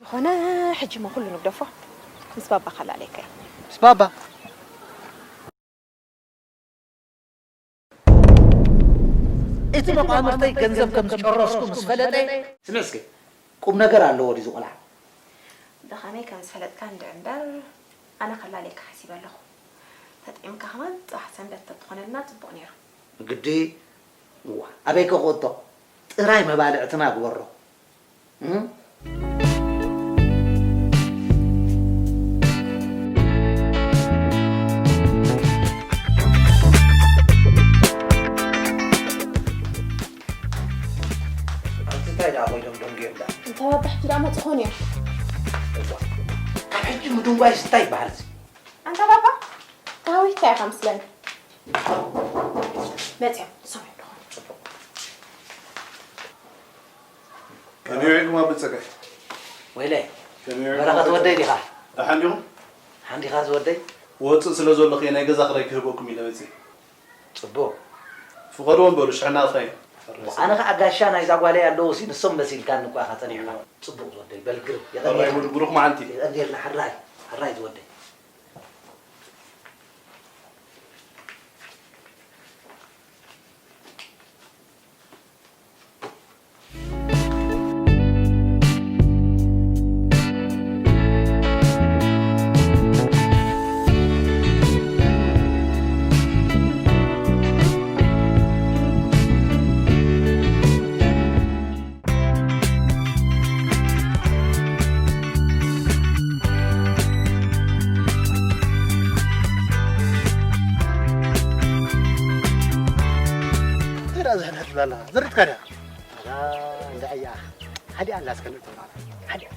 ዝኾነ ሕጂ እሞ ኩሉ ንግደፎ። ምስ ባባ ከላለየካ እየ። ምስ ባባ? እቲ መቓምርተይ ገንዘብ ከም ዝጨረስኩ ምስ ፈለጠ። ስምዒ እስኪ፣ ቁም ነገር ኣለዎ ድዩ እዚ ቆልዓ? ድኻመይ ከም ዝፈለጥካ እንድዒ እምበር፣ ኣነ ከላልየካ ሓሲበ ኣለኹ። ተጠቒምካ ከማን ጽባሕ ሰንበት ተትኾነልና ጽቡቕ ነይሩ። ግዲ? እዋ፣ ኣበይ ከኽእቶ? ጥራይ መባልዕትና ግበሮ። እም? ኣንቲ እንታይ ደኣ ኮይኖም ደንጉዮም ደኣ? እንተ ባባ ሕጂ ደኣ መጹ ኾን እዮም። እዋ፣ ካብ ሕጂ ምድንጓይስ እንታይ ይበሃል እዚ? ኣንታ ባባ፣ ታዊት እንታይ ኢኻ ምስለኒ? መጽዮም፣ ሰማይ ደኾን። ጽቡቕ። ከመይ ውዒልኩም ኣቦ ጸጋይ? ወይለይ፣ ከመይ ውዒልኩም በረኸት ኣቦ ወደይ ጸጋይ? ዲኻ? ደሓን ዲኹም? ሓንዲኻ ዝወደይ? ክወጽእ ስለ ዘለኹ እየ ናይ ገዛ ክራይ ክህበኩም ኢለ መጽየ። ጽቡቕ። ፍቐድዎም በሉ፣ ሽሕና ክኸይን። ኣነ ኸኣ ጋሻ ናይዛ ጓለይ ኣለዉ ሲ ንሶም መሲልካኒ እኳ ኢኻ ጸኒሕካ። ጽቡቕ ዝወደይ፣ በል ግርም። የቐንየልና። ብሩኽ መዓልቲ። የቐንየልና፣ ሕራይ፣ ሕራይ ዝወደይ። እንታይ ደኣ ዝሕድሕድ ትብል ኣለኻ? ዘሪጥካ ድያ? ኣላ፣ እንዳ እያ። ሓዲኣ ኣላ እስከ ንእቶ ናብራ። ሓዲኣ።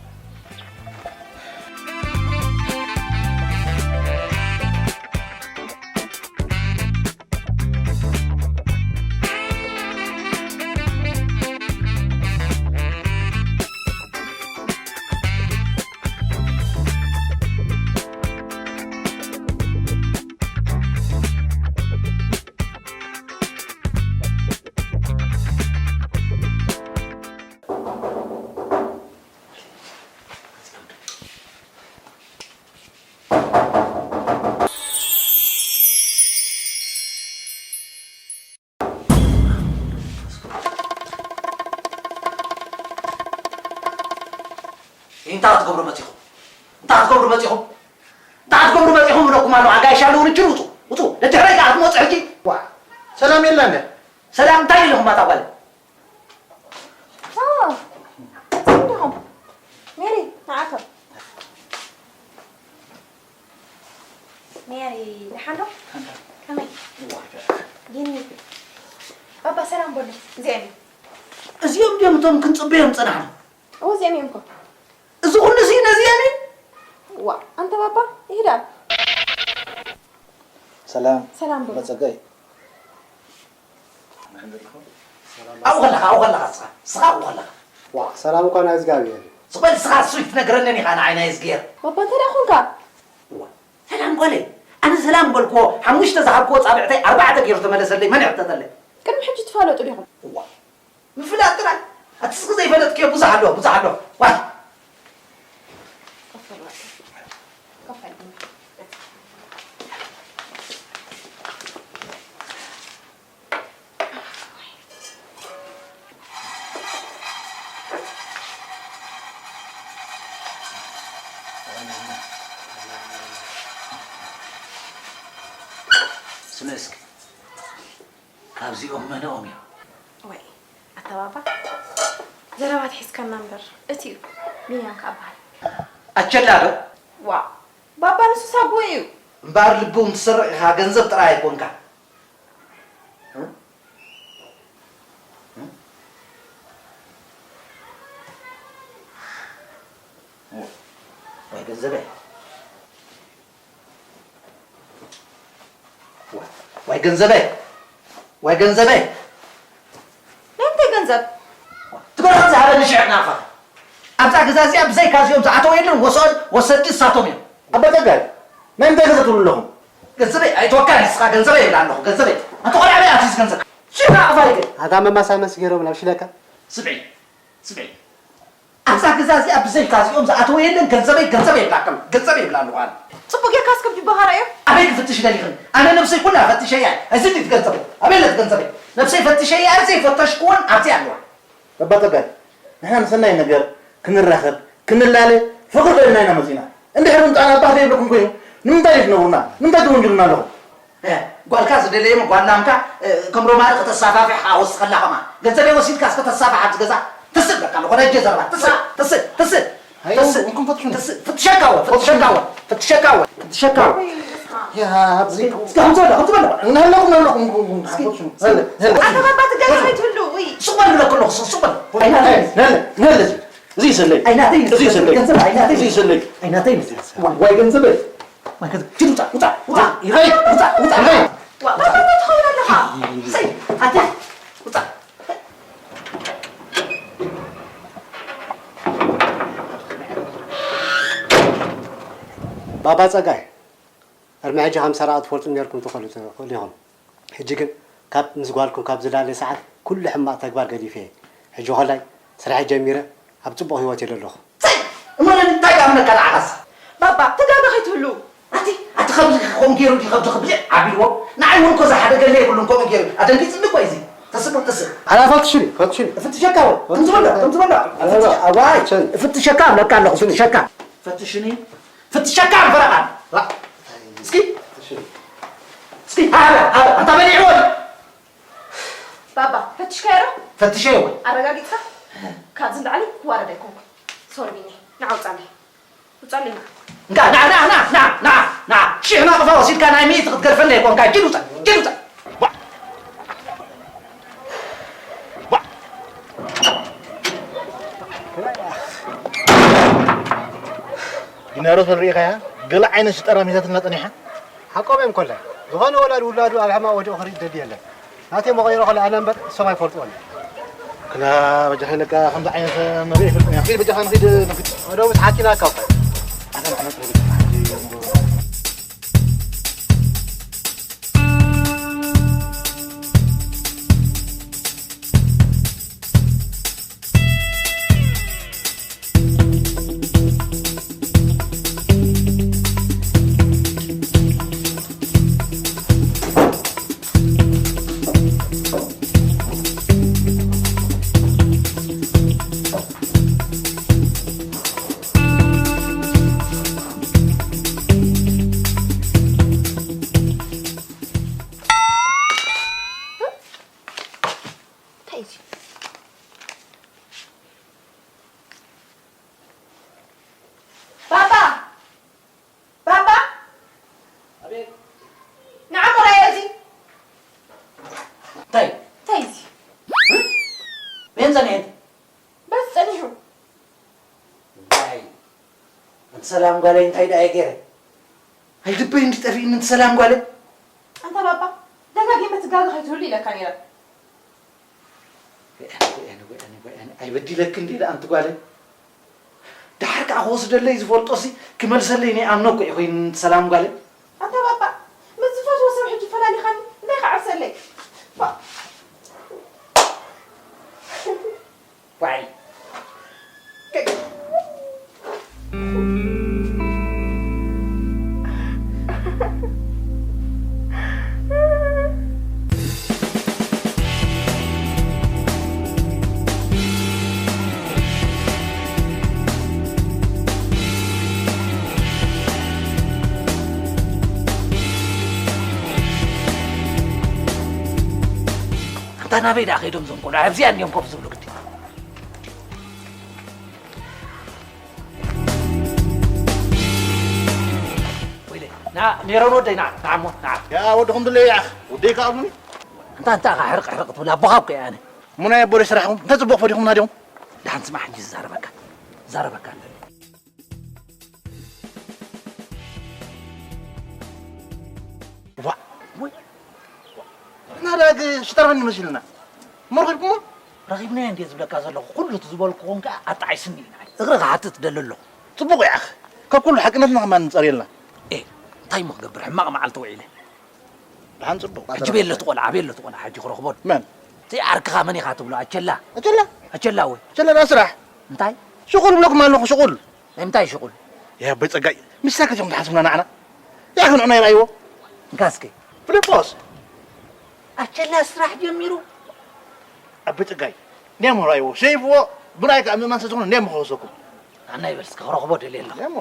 እንታይ ክትገብሩ መጺኹም? እንታይ ክትገብሩ መጺኹም? እንታይ ክትገብሩ መጺኹም እብለኩም ኣለኹ። ኣጋይሽ ኣለዉ ንችል ውጹ፣ ውጹ። ደድሕረይ ከኣ ክትመጹ ሕጂ። ዋ፣ ሰላም የለን። ሰላም እንታይ ኢልኹም ኣታ ጓል? ኦ፣ ሰላም ዲኹም? ሜሪ፣ ንዓቶም። ሜሪ፣ ደሓን ዶ? ከመይ? ቢኒ፣ ባባ ሰላም በሉ። እዚኦም እዮም። እዚኦም ድዮም እቶም ክንጽበዮም ጸናሕና? እዎ፣ እዚኦም እዮም እኮ። እዚ ኩሉ እዚ ነዚኦም እዩ? ዋ፣ ኣንተ ባባ፣ ይሄዳል። ሰላም። ሰላም በሉ። መጸገይ። ኣብኡ ከለኻ፣ ኣብኡ ከለኻ፣ ስኻ፣ ስኻ ኣብኡ ከለኻ። ዋ፣ ሰላም እኳ ናይ እግዚኣብሔር እዩ። ስቕ በል፣ ስኻ እሱ ይትነግረንን ኢኻ ንዓይ ናይ እዝግሄር። ባባ፣ እንታይ ደኣ ኾንካ? ዋ፣ ሰላም ጓለይ። ኣነ ሰላም በልክዎ፣ ሓሙሽተ ዝሃብክዎ ጻብዕተይ ኣርባዕተ ገይሩ ተመለሰለይ፣ መን ይሕተተለይ? ቅድሚ ሕጂ ትፋለጡ ዲኹም? ዋ፣ ምፍላጥ ጥራይ። ኣቲ ስኺ ዘይፈለጥክዮ ብዙሕ ኣሎ፣ ብዙሕ ኣሎ። ዋይ። ኮፍ በል፣ ኮፍ በል። ስለ እስኪ ካብዚኦም መነኦም እዮም? ወይ ኣታ ባባ፣ ዘረባ ትሒዝካና እምበር፣ እቲ እዩ። ቢንያም ከኣ በሃል። ኣቸላ ዶ? ዋእ፣ ባባ ንሱ ሳጉኡ እዩ። እምበኣር ልቡ እንትሰርቕ ኢኻ፣ ገንዘብ ጥራይ ኣይኮንካ። እ? እ? ወይ ገንዘበይ። ዋይ፣ ዋይ ገንዘበይ፣ ዋይ ገንዘበይ። ናይ ምንታይ ገንዘብ? ትበልዖ ዝሃበኒ ሽዕና ኢኻ። ኣብዛ ገዛ እዚኣ ብዘይካ እዚኦም ዝኣተወ የለን፣ ወሰድ-፣ ወሰድቲ ንሳቶም እዮም። ኣባ ጸጋይ፣ ናይ ምንታይ ገንዘብ ትብሉ ኣለኹም? ገንዘበይ ኣይትወካኒ ንስኻ፣ ገንዘበይ ይብላ ኣለኹ፣ ገንዘበይ። ኣንተ ቆልዓ በይ ኣትዩ ገንዘብ። ሽዕና ኣቕፋ ይብል። ኣታ መማሳመሲ ገይሮም ናብ ሽለካ። ስምዒ፣ ስምዒ። ኣብዛ ገዛ እዚኣ ብዘይካ እዚኦም ዝኣተወ የለን። ገንዘበይ፣ ገንዘበይ ይብላካ ኣሎ። ገንዘበይ ይብላ ኣለኹ ኣነ። ጽቡቕ ጌርካ እስከ ብጅባኻ ርኣዮ። ኣበይ ክፍትሽ ደሊኽን? ኣነ ነብሰይ ኩላ ፈትሸያ እየ። እዚ ድዩ ገንዘበይ? ኣበይ ኣለት ገንዘበይ? ነብሰይ ፈትሸያ እየ። ዘይፈተሽኩወን ኣብዚኣ ኣለዋ። ባባ ጸጋይ፣ ንሕና ንሰናይ ነገር ክንራኸብ፣ ክንላለ፣ ፍቕሪ ደሊና ኢና መጺና። እንድሕር ምምጻእና ባህ ዘይብለኩም ኮይኑ፣ ንምንታይ ዘይትነግሩና? ንምንታይ ትወንጅሉና ኣለኹም? እ፣ ጓልካ ዝደለየ እሞ ጓል ላምካ፣ እ፣ ከም ሮማሪ ከተሳፋፍሕ ከኣ ወስኸላ ከማን። ገንዘበይ ወሲድካስ ከተሳፍሕ ኣብዚ ገዛ? ትስእ በቃ፣ ዝኾነ እጀ ዘረባ። ትስእ፣ ትስእ፣ ትስእ፣ ኣይ፣ ትስእ፣ እንኩም ፈትሹኒ። ትስእ። ፍትሸካ ወ፣ ፍትሸካ ወ፣ ፍትሸካ ወ፣ ፍትሸካ ወ። ያ፣ ኣብዚ እስኪ፣ እስኪ፣ ከምዚ በሎ፣ ከምዚ በሎ። እናሃለኹም፣ እናሃለኹም፣ እንኩም፣ እንኩም፣ እስኪ፣ ፈትሹኒ። እስኪ። ሄለ፣ ሄለ። ኣታ ባባ ትጋገ ከይትህሉ፣ ውይ። ሱቕ በል ብለኩ ኣለኹ፣ ሱቕ፣ ሱቕ በል። ኣይናተይ። ሄለ፣ ሄለ፣ እዚ ይሰለይ። ኣይናተይ፣ እዚ ይሰለይ። ገንዘብ ኣይናተይ። እዚ ይሰለይ። ኣይናተይ። ዋይ፣ ዋይ፣ ገንዘበይ። ማይከል፣ ኪድ ውጻእ፣ ውጻእ፣ ውጻእ። ይኸይ፣ ውጻእ፣ ውጻእ። ይኸይ። ዋ፣ ባባ እንታይ ትኸውን ኣለኻ? ሰይ፣ ኣታ፣ ውጻእ። ባባ ጸጋይ፣ ቅድሚ ሕጂ ከም ሰራቒ ትፈልጡ ነይርኩም ትኽእሉ፣ ትኽእሉ ኢኹም። ሕጂ ግን ካብ ምስ ጓልኩም ካብ ዝላለየ ሰዓት ኩሉ ሕማቕ ተግባር ገዲፈ እየ። ሕጂ ኮላይ ስራሕ ጀሚረ ኣብ ጽቡቕ ህይወት እየ ዘለኹ። ጸይ! እሞ እንታይ ደኣ እምነካ ንዓኻስ? ባባ፣ ትጋገ ከይትህሉ። ኣቲ፣ ኣቲ ኸብዚ ከምኡ ገይሩ ድዩ ኸብዚ ብልዕ ኣቢልዎ? ንዓይ እውን እኮ ዝሓደገለይ የብሉን ከምኡ ገይሩ። ኣደንጊጽኒ እኮ እዩ እዚ። ተስቅል ተስቅ። ኣላ ፈትሽኒ፣ ፈትሽኒ። እፍትሸካ ወይ? ከምዚ በሎ፣ ከምዚ በሎ። ኣላ፣ እፍትሸ-፣ ኣዋይ፣ ፈትሽኒ። እፍትሸካ እብለካ ኣለኹ፣ እፍትሸካ። ፈትሽኒ። ፍትሸካ ፈረቓ። ዋ። እስኪ። እስኪ። ሃበ፣ ሃበ። ኣንታ በሊዕዎ። ባባ፣ ፈትሽካዮ ዶ? ፈትሸዮ ወይ? ኣረጋጊጽካ? ካብዚ ንላዕሊ ክዋረድ ኣይኮንኩን። ሶሪ ቢኒ፣ ንዓ ውጻለይ። ውጻለይ ንዓ። እንካ፣ ንዓ፣ ንዓ። ሽሕ ናቕፋ ወሲድካ ናይ ሚእቲ ክትገድፈለይ ኣይኮንካ። ኪድ ውጻ፣ ኪድ ውጻ። ዋ። ዋ። ዲናሮ ተሪኢኻያ? ገለ ዓይነት ሽጠራ ሚዛትልና ጸኒሓ። ሓቆም እዮም ኮላ። ዝኾነ ወላዲ ውላዱ ኣብ ሕማቕ ወዲቑ ክርኢ ደሊ የለን። ናተይ መቐይሮ ኮላ ኣነ እምበር እሶም ኣይፈልጥዎን። ክላ በጃኻ ኢለካ ከምዚ ዓይነት መብርሂ ኣይፈልጥን እየ። ኪድ በጃኻ ንኺድ ንኺድ። ወደው ምስ ሓኪና ካብ ኣታ ማለት ነው። እንታይ እዩ? ባባ! ባባ! ኣቤት። ንዓ ቁራየ እዚ። እንታይ? እንታይ እዚ? እ? በየን ጸኒሐ? በዚ ጸኒሑ። ዋይ፣ ኣንቲ ሰላም ጓለይ እንታይ ደኣ እየ ገይረ? ኣይልበይ እንዲ ጠፊእኒ፣ ኣንቲ ሰላም ጓለይ። ኣንታ ባባ፣ ደጋጊመ ትጋገ ከይትህሉ ኢለካ ነይረ። ወያነ፣ ወያነ፣ ወያነ፣ ወያነ፣ ኣይበዲለክን ድየ ደኣ ኣንቲ ጓለይ? ደሓር ከኣ ክወስደለይ ዝፈልጦሲ ክመልሰለይ ናይ ኣምኖ እኮ እዩ ኮይኑ፣ ኣንቲ ሰላም ጓለይ። ኣንታ ባባ፣ ምስ ዝፈትዎ ሰብ ሕጂ ፈላሊኻኒ፣ እንታይ ክዓርሰለይ? ባ-፣ ዋይ። ኣንታ ናበይ ደኣ ከይዶም እዞም ቆልዑ? ኣብዚኣ እንድዮም ኮፍ ዝብሉ ግዲ። ሜሮን ወደይ፣ ንዓ፣ ንዓ እሞ፣ ንዓ። ያ ወድኹም ድለ ይኣኽ፣ ወደይ ከኣ እሙኒ። እንታ፣ እንታ፣ ሕርቕ፣ ሕርቕ ትብል፣ ኣቦኻ እኮ እየ ኣነ። እሙናይ ኣቦ ዶ ስራሕኹም? እንተ ጽቡቕ ፈዲኹምና ዲኹም? ደሓን ስማዕ፣ ሕጂ ዝዛረበካ፣ ዝዛረበካ ኣለኒ። ዋ፣ ወይ፣ ናዳ ግ-፣ ሽጠርበኒ መሲልና። መርኺብኩሞ? ረኺብናዮ እንድየ ዝብለካ ዘለኹ። ኩሉ እቲ ዝበልኩኹን ከኣ ኣጣዒስኒ እዩ ንዓይ። እግሪ ክሓትት ደሊ ኣለኹ። ጽቡቕ እዩ ኣኽ። ካብ ኩሉ ሓቅነትና ከማን ንጸርየልና። ኤ፣ እንታይ እሞ ክገብር? ሕማቕ መዓልቲ ውዒለ። ደሓን ጽቡቕ። ሕጂ ኣበይ ኣሎ እቲ ቆልዓ? ኣበይ ኣሎ እቲ ቆልዓ? ሕጂ ክረኽቦ ዶ? መን? እቲ ዓርክኻ መን ኢኻ ትብሎ? ኣቸላ። ኣቸላ? ኣቸላ ወይ? ኣቸላ ዳ ስራሕ። እንታይ? ሽቑል ብለኩም ኣለኹ፣ ሽቑል። ናይ ምንታይ ሽቑል? ያ ኣቦይ ጸጋይ፣ ምሳካ እዮም ትሓስብና ንዓና። ያ ክንዑና ይርኣይዎ። እንካ እስኪ። ፊልጶስ። ኣቸላ ስራሕ ጀሚሩ። ኣቦይ ጸጋይ፣ እንዲያሞ ርኣይዎ። ሰይፍዎ፣ ብናይ ከኣ ምእማን ስለ ዝኾነ እንዲያሞ ክወሰኩም። ኣና ይበል እስኪ፣ ክረኽቦ ደልየ ኣለኹ። እንዲያሞ።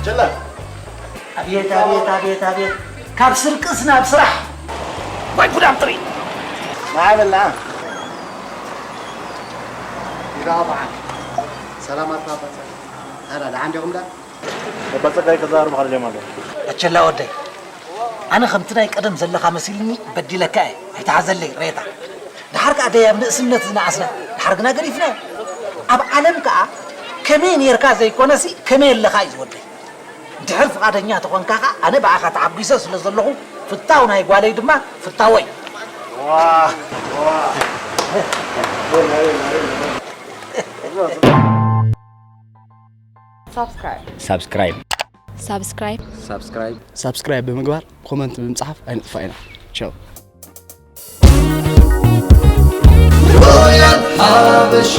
ጀላ። ኣቤት፣ ኣቤት፣ ኣቤት፣ ኣቤት። ካብ ስርቅስ ናብ ስራሕ። ዋይ ጉዳም ጥሪ። ማዕበላ። ይራባዓ። ሰላም ኣባ ጸጋ። ታዲያ ደሓን ዲኹም ዳ? ኣባ ጸጋይ ከዛርቡ ከደልዮም ኣለዉ። ኣቸላ ወደይ፣ ኣነ ከምቲ ናይ ቀደም ዘለኻ መሲልኒ በዲለካ እየ። ኣይትሓዘለይ ሬታ። ደሓር ከኣ ደይ ኣብ ንእስነት ዝነኣስና፣ ደሓር ግና ገዲፍናዮ። ኣብ ዓለም ከኣ ከመይ ኔርካ ዘይኮነሲ ከመይ ኣለኻ እዩ ዝወደይ። ድሕር ፍቓደኛ ተኾንካ ከኣ ኣነ ብኣኻ ተሓጒሰ ስለ ዘለኹ ፍታው ናይ ጓለይ ድማ ፍታወይ። ዋ፣ ዋ። ሳብስክራይብ። ሳብስክራይብ። ሳብስክራይብ። ሳብስክራይብ። ሳብስክራይብ ብምግባር ኮመንት ብምጽሓፍ ኣይንጥፋእ ኢና። ቻው። ሮያል ሓበሻ።